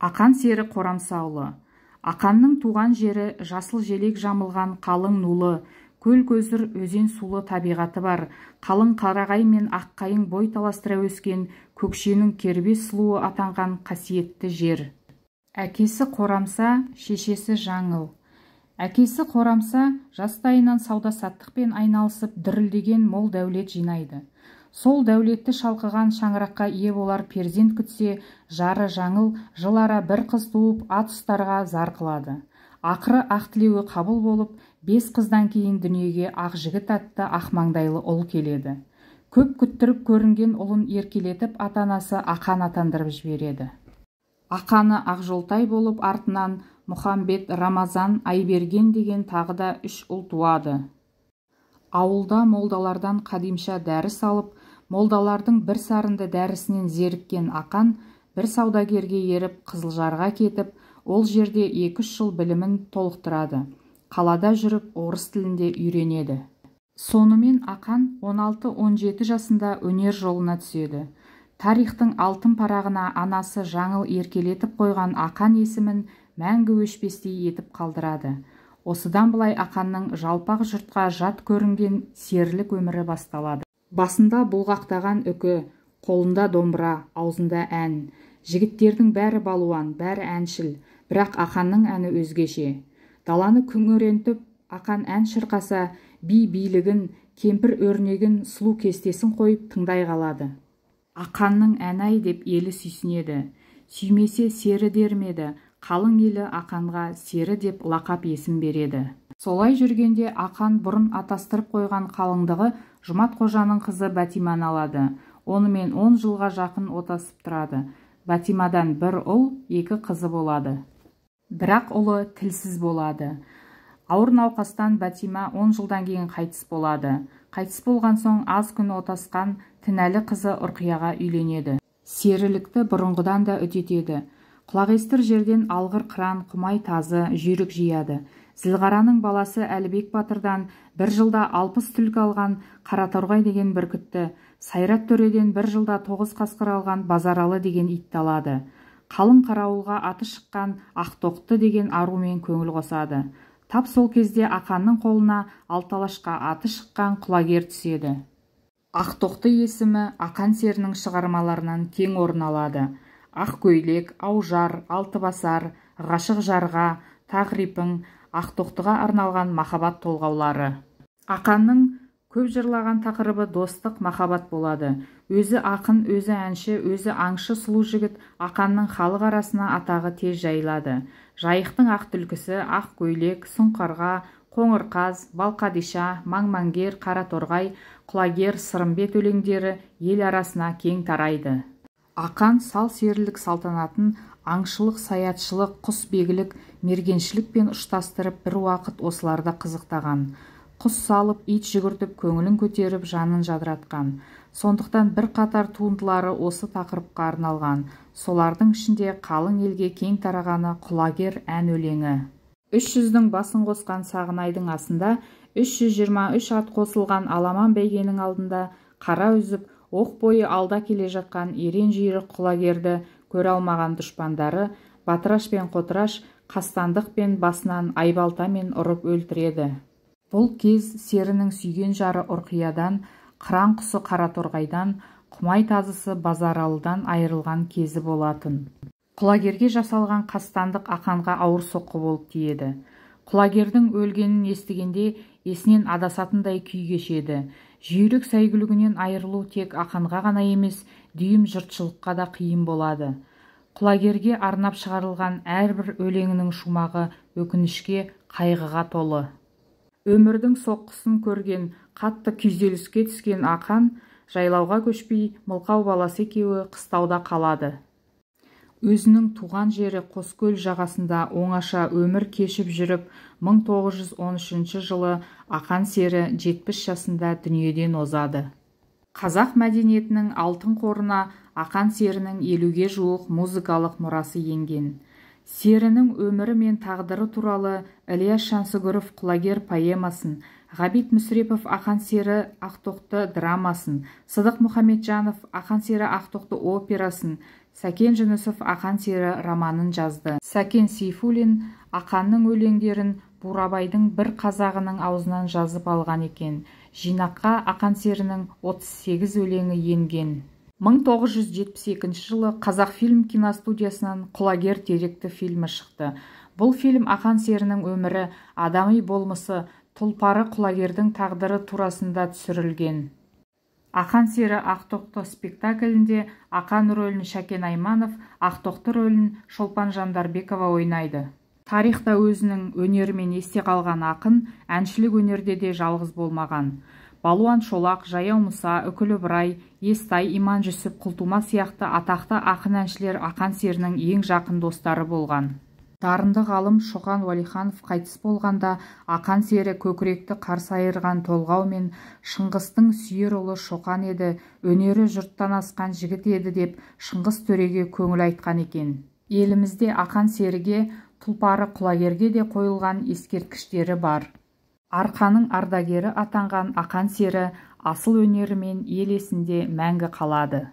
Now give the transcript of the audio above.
Ақан сері Қорамсаұлы. Ақанның туған жері жасыл желек жамылған қалың нулы, көл-көсір өзен сулы табиғаты бар, қалың қарағай мен аққайың бой таластыра өскен Көкшенің кербез сұлуы атанған қасиетті жер. Әкесі Қорамса, шешесі Жаңыл. Әкесі Қорамса жастайынан сауда-саттықпен айналысып дүрілдеген мол дәулет жинайды. Сол дәулетті шалқыған шаңыраққа ие болар перзент күтсе, жары Жаңыл жыл ара бір қыз туып, ат ұстарға зар қылады. Ақыры ақ тілеуі қабыл болып, 5 қыздан кейін дүниеге ақ жігіт атты ақ маңдайлы ұл келеді. Көп күттіріп көрінген ұлын еркелетіп ата-анасы Ақан атандырып жібереді. Ақаны Ақжолтай болып артынан Мұхамбет, Рамазан, Айберген деген тағы да 3 ұл туады. Ауылда молдалардан қадимша дәріс алып, молдалардың бір сарынды дәрісінен зеріккен Ақан бір саудагерге еріп Қызылжарға кетіп, ол жерде 2-3 жыл білімін толықтырады. Қалада жүріп орыс тілінде үйренеді. Сонымен Ақан 16-17 жасында өнер жолына түседі. Тарихтың алтын парағына анасы Жаңыл еркелетіп қойған Ақан есімін мәңгі өшпестей етіп қалдырады. Осыдан былай Ақанның жалпақ жұртқа жат көрінген серілік өмірі басталады. Басында бұлғақтаған үкі, қолында домбыра, аузында ән. Жігіттердің бәрі балуан, бәрі әншіл, бірақ Ақанның әні өзгеше. Даланы күңірентіп, Ақан ән шырқаса, би билігін, кемпір өрнегін, сұлу кестесін қойып тыңдай қалады. Ақанның әні-ай деп елі сүйсінеді. Сүймесе сері дермеді, қалың елі Ақанға сері деп лақап есім береді. Солай жүргенде Ақан бұрын атастырып қойған қалыңдығы Жұмат қожаның қызы Бәтиманы алады. Онымен 10 жылға жақын отасып тұрады. Бәтимадан бір ұл, 2 қызы болады. Бірақ ұлы тілсіз болады. Ауыр науқастан Бәтима 10 жылдан кейін қайтыс болады. Қайтыс болған соң аз күн отасқан Тінәлі қызы Ұрқияға үйленеді. Серілікті бұрынғыдан да үдетеді. Құлақестір жерден алғыр қыран, құмай тазы, жүйрік жияды. Зілғараның баласы Әлібек батырдан бір жылда 60 түлкі алған Қараторғай деген бүркітті, Сайрат төреден бір жылда 9 қасқыр алған Базаралы деген итті алады. Қалың қарауылға аты шыққан Ақтоқты деген арумен көңіл қосады. Тап сол кезде Ақанның қолына Алталашқа аты шыққан Құлагер түседі. Ақтоқты есімі Ақан серінің шығармаларынан кең орын алады. Ақ көйлек, Аужар, Алтыбасар, Ғашық жарға, Тағрипің, Ақтоқтыға арналған махаббат толғаулары. Ақанның көп жырлаған тақырыбы достық, махаббат болады. Өзі ақын, өзі әнші, өзі аңшы сұлу жігіт Ақанның халық арасына атағы тез жайылады. Жайықтың ақ түлкісі, ақ көйлек, сұңқарға, қоңыр қаз, Балқадиша, Маңмаңгер, Қараторғай, Құлагер, Сырымбет өлеңдері ел арасына кең тарайды. Ақан сал серілік салтанатын аңшылық, саятшылық, құсбегілік, мергеншілікпен ұштастырып бір уақыт осыларды қызықтаған. Құс салып, ит жүгіртіп, көңілін көтеріп, жанын жадыратқан. Сондықтан бір қатар туындылары осы тақырыпқа арналған. Солардың ішінде қалың елге кең тарағаны Құлагер ән өлеңі. 300-дің басын қосқан Сағынайдың асында 323 ат қосылған аламан бәйгенің алдында қара үзіп, оқ бойы алда келе жатқан ерен жүйрік Құлагерді көре алмаған дұшпандары Батыраш пен Қотыраш қастандықпен басынан айбалтамен ұрып өлтіреді. Бұл кез серінің сүйген жары Ұрқиядан, қыран құсы Қараторғайдан, құмай тазысы Базаралыдан айырылған кезі болатын. Құлагерге жасалған қастандық Ақанға ауыр соққы болып тиеді. Құлагердің өлгенін естігенде есінен адасатындай күй кешеді. Жүйрік сәйгүлігінен айырылу тек Ақанға ғана емес, дүйім жұртшылыққа да қиын болады. Құлагерге арнап шығарылған әрбір өлеңінің шумағы өкінішке, қайғыға толы. Өмірдің соққысын көрген, қатты күйзеліске түскен Ақан жайлауға көшпей, мылқау баласы екеуі қыстауда қалады. Өзінің туған жері Қоскөл жағасында оңаша өмір кешіп жүріп, 1913 жылы Ақан сері 70 жасында дүниеден озады. Қазақ мәдениетінің алтын қорына Ақан серінің 50-ге жуық музыкалық мұрасы енген. Серінің өмірі мен тағдыры туралы Ілияс Жансүгіров Құлагер поэмасын, Ғабит Мүсірепов Ақан сері Ақтоқты драмасын, Сыдық Мұхамеджанов Ақан сері Ақтоқты операсын, Сәкен Жүнісов «Ақан сері» романын жазды. Сәкен Сейфуллин Ақанның өлеңдерін Бурабайдың бір қазағының аузынан жазып алған екен. Жинаққа Ақан серінің 38 өлеңі енген. 1972 жылы Қазақфильм киностудиясынан «Құлагер» деректі фильмі шықты. Бұл фильм Ақан серінің өмірі, адами болмысы, тұлпары Құлагердің тағдыры турасында түсірілген. «Ақан сері Ақтоқты» спектаклінде Ақан рөлін Шәкен Айманов, Ақтоқты рөлін Шолпан Жандарбекова ойнайды. Тарихта өзінің өнерімен есте қалған ақын әншілік өнерде де жалғыз болмаған. Балуан Шолақ, Жаяу Мұса, Үкілі Ыбырай, Естай, Иманжүсіп, Құлтума сияқты атақты ақын-әншілер Ақан серінің ең жақын достары болған. Дарынды ғалым Шоқан Уәлиханов қайтыс болғанда Ақан сері көкіректі қарс айырған толғаумен «Шыңғыстың сүйер ұлы Шоқан еді, өнері жұрттан асқан жігіт еді» деп Шыңғыс төреге көңіл айтқан екен. Елімізде Ақан серіге, тұлпары Құлагерге де қойылған ескерткіштері бар. Арқаның ардагері атанған Ақан сері асыл өнерімен ел есінде мәңгі қалады.